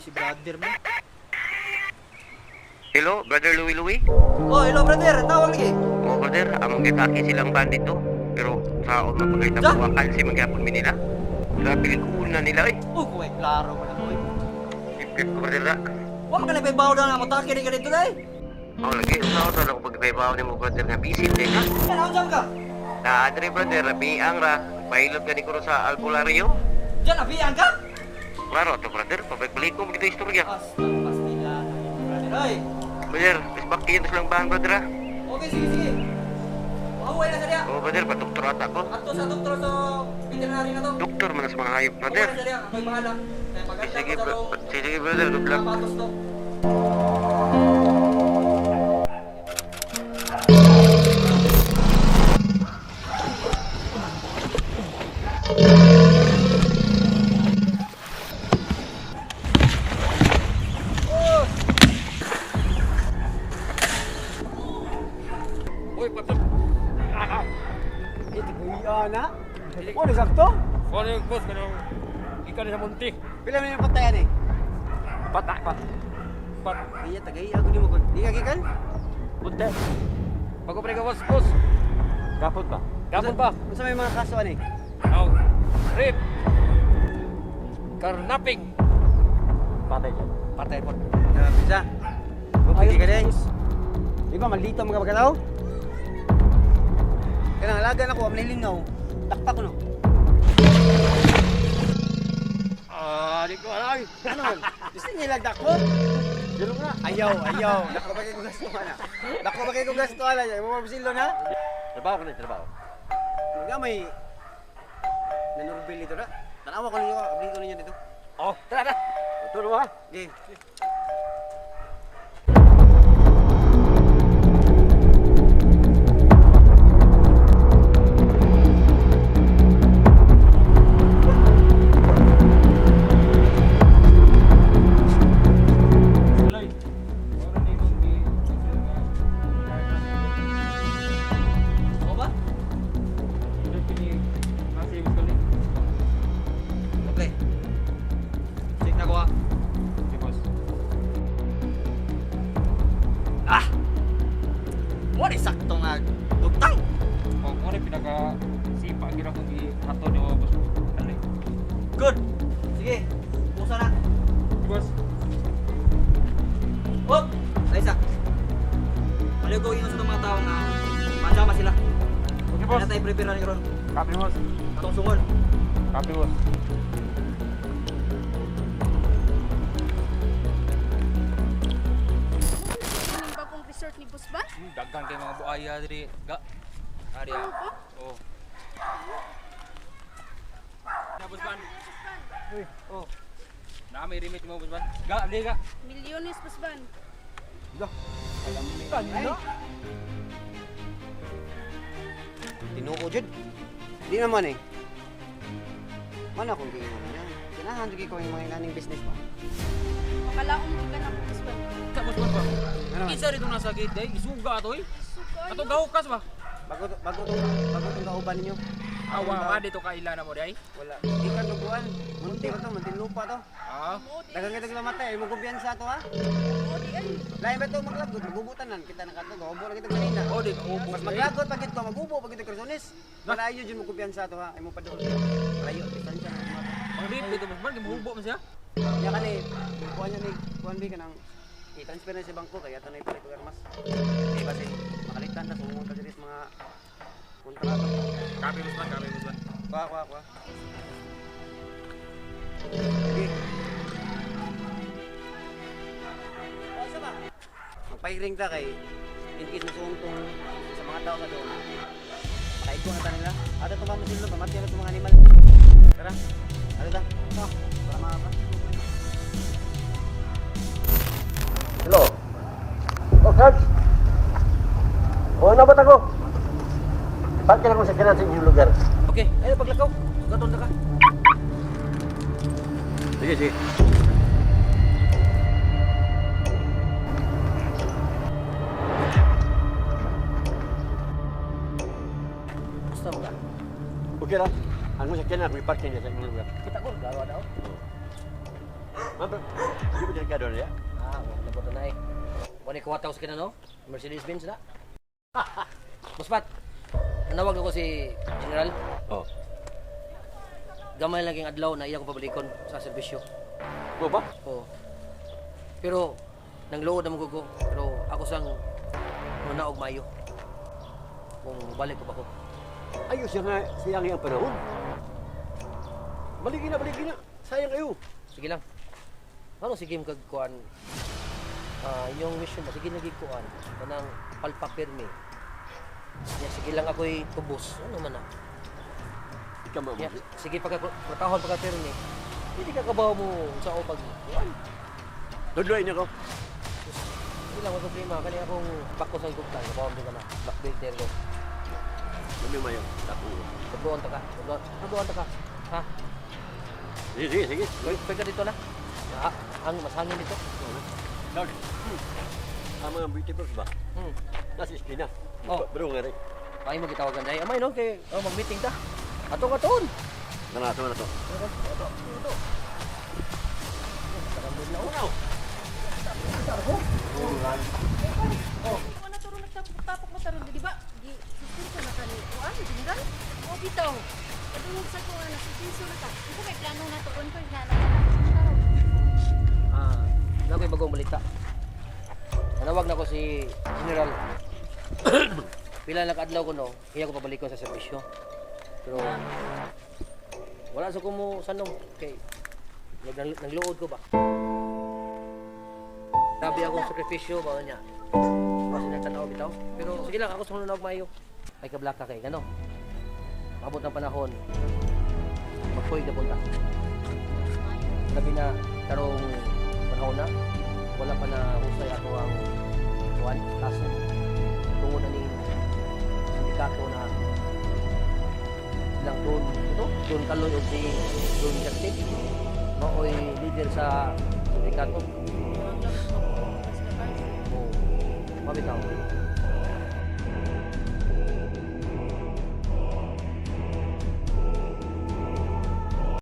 Ay, si brother mo. Hello, Brother Louie Louie. Oh, hello brother, tawag lagi. Oh, brother, among gitake silang bandit to. Pero sa mapagay Sa? na buwakan si mangyapon mi nila. Grabe na nila eh. Oh, kuway, klaro mo na ko eh. Ipit ko brother na. Wa man ka nagpabaw na nga mo taki ka dito dai. Oh, lagi usaw to ako pagpaybaw ni mo, brother, nga busy din ka. Yan, ako ka. Na adre, brother, rabi ang ra. Pahilot ka ni ko sa albularyo. Diyan, abiyan ka? Klaro to, brother, pabalik-balik ko dito istorya. Asta, pastila. Brother, ay. Brother, isbak kayo silang bahan, brother ah. Okay, sige, sige. Mahuway na sa diya. Oh, brother, patoktor ata ko. Ato sa doktor sa veterinary na to. Doktor man sa mga hayop, brother. Mahuway na sa diya. Ako'y bahala. Kaya maganda Sige, ko sa bro. tong Sige, brother, good luck. sapatos to. Uy, patol. Iya na. Oh, sakto. Ano yung boss kanang ikaw na sa munti. Pila man yung patayan eh. Pata pa. Pat. Iya tagay ako di mo kon. Di ka gikan? Munti. Bago pa ka boss, boss. Gapot ba? Gapon ba? Unsa may mga kaso ani? Oh. Rape. Carnapping. Patay dyan. Patay po. Grabe siya. Pwede ka din. Di ba malito mga pagkatao? Kanang alaga na ko, am lilingaw. Takpak ko no. Ah, di ko alam. Ano man? Gusto niya lang dako? Dilo na. Ayaw, ayaw. Dako ba kay kong gasto ana? Dako ba kay kong gasto ana? Mo mabsilo na? Trabaho ko na, trabaho. Nga may nanurbil dito na. Tanawa ko ninyo, abling ko ninyo dito. Oh, tara na. Tulong ha. Okay. Tuloy. Oo ba? Okay. Check na ko ah. Ah! What is sakto nga dugtang? Oh, mo ni pinaka sipa gira kong gihato ni boss. Dali. Good. Sige, pusa na. Boss. Hop! Sa isa. Maligo ingon sa itong mga tao nga masama sila. Okay, Kaya tayo prepare na ron. Copy, boss. Atong sungol. Copy, boss. Ang bagong resort ni Boss Ban? Daghan kay mga buaya diri. Ga. Ari Ano ah. ba? Oh. Na boss ban. Uy, oh. Na may remit mo boss ban. Ga, di ga. Milyones, Boss Ban. Ay. Tinuo jud. Di naman eh. Man akong giingon niya. Ganahan jud ko yung mga inaning business ba. Makalaong ka na, Boss Ban. Sa boss ban ba. Ano man? Kinsa rito nasa gate day? Isuga ato eh. Suka Ato gahukas ba? Bago tong kauban ninyo. Awa ka dito kaila na mo day. Wala. Di ka duguan. Munti ba to? Munti lupa to. Ah. Daghang kitag lamatay, mo kumpiyansa to ha. Mo di ay. Lain ba to maglagot? Magubutan kita na kato, gaubo na kita kanina. Oh, di ka ubo. Mas maglagot pag ito, magubo pag ito Quezonese. Malayo jud mo kumpiyansa to ha. Ay mo pa doon. Malayo distansya na mo. Ang rape dito boss ban, kay mahubo man siya. Ya kani, kuan niya ni kuan bi kanang i-transfer na sa bangko kaya ato na ipalit og armas. Kay basin makalitan ta sumong ta diri sa mga kontrata. Copy boss ban, copy boss ban. Kuha, kuha, kuha. Sige. Oh, sama. Magpairing ta kay in case masuong tong sa mga tao sa doon. Makaigo na ta nila. Ato itong pamasillo, pamatay na itong mga animal. Tara. Ato ta. Ito. Para makaka. Hello. Oh, Sarge. Oh, nabat ako. Bakit ako sa kanan sa inyong lugar? Okay, ayo paglakaw. Sugaton na ka. Sige, sige. Gusto mo ba? Okay lang. Ang mo sa kanan, may parking niya sa inyong lugar. Kita ko, dalawa daw. Ma'am, di ba delikado na niya? Ah, wala po na eh. Wala ko sa kina no? Mercedes Benz na. Boss Pat, nanawag ako si General. Oh. Gamay lang yung adlaw na iya ko pabalikon sa serbisyo. Mo ba? Oo. Pero nangluod na ko. Pero ako sang muna og mayo. Kung balik ko ba ko. Ayos siya nga, siya nga ang panahon. Baliki na, baliki na. Sayang kayo. Sige lang. Ano sige kag kuan? Ah, inyong mission ba sige nagig kuan kanang palpapirmi. Ya, sige lang ako'y tubos. Ano man na? Ikaw ma'am. Ya, sige pagka pagkatahon pagka pirmi. Hindi ka kabaw mo sa o pag kuan. Tudloy niya ko. Hindi lang may problema kani akong bako sa igugtan. Kabaw mo ka na. Black belt there ko. Mami mayo. Tapo. Tudloan ta ka. Tudloan, tudloan ta ka. Ha? Sige, sige, sige. Pwede pwede ka dito na. Ah, hangin, mas hangin dito. Lord. Ang mga beauty pros ba? Nasa iskina. Oh. Bro nga rin. Ay mo gitawagan dai. Amay no kay oh, mag-meeting ta. Ato ka ton. Nanato na to. Hindi ko na turo nagtapok-tapok mo taron, di ba? Di susunod na kani kuan, General. O bitaw. Padungog sa kuan, susunod na ka. Unsa may plano na tuon ko na na. Ah, na ko'y bagong balita. Nanawag na ko si General. Pila lang kaadlaw ko no, iya ko pabalikon sa serbisyo. Pero wala sa ko mo sanong kay nagluod ko ba. Sabi akong sakripisyo ba niya. Kasi nagtanaw bitaw. Pero sige lang ako sumunod og maayo. Ay kablaka kay gano. Abot ng panahon. Magpuig na punta. Labi na karong panahon na wala pa na husay ato ang kuan kaso tungod na ning sindikato na silang Don ito Don Kaloy o si Don Justin maoy leader sa sindikato. O mabitaw.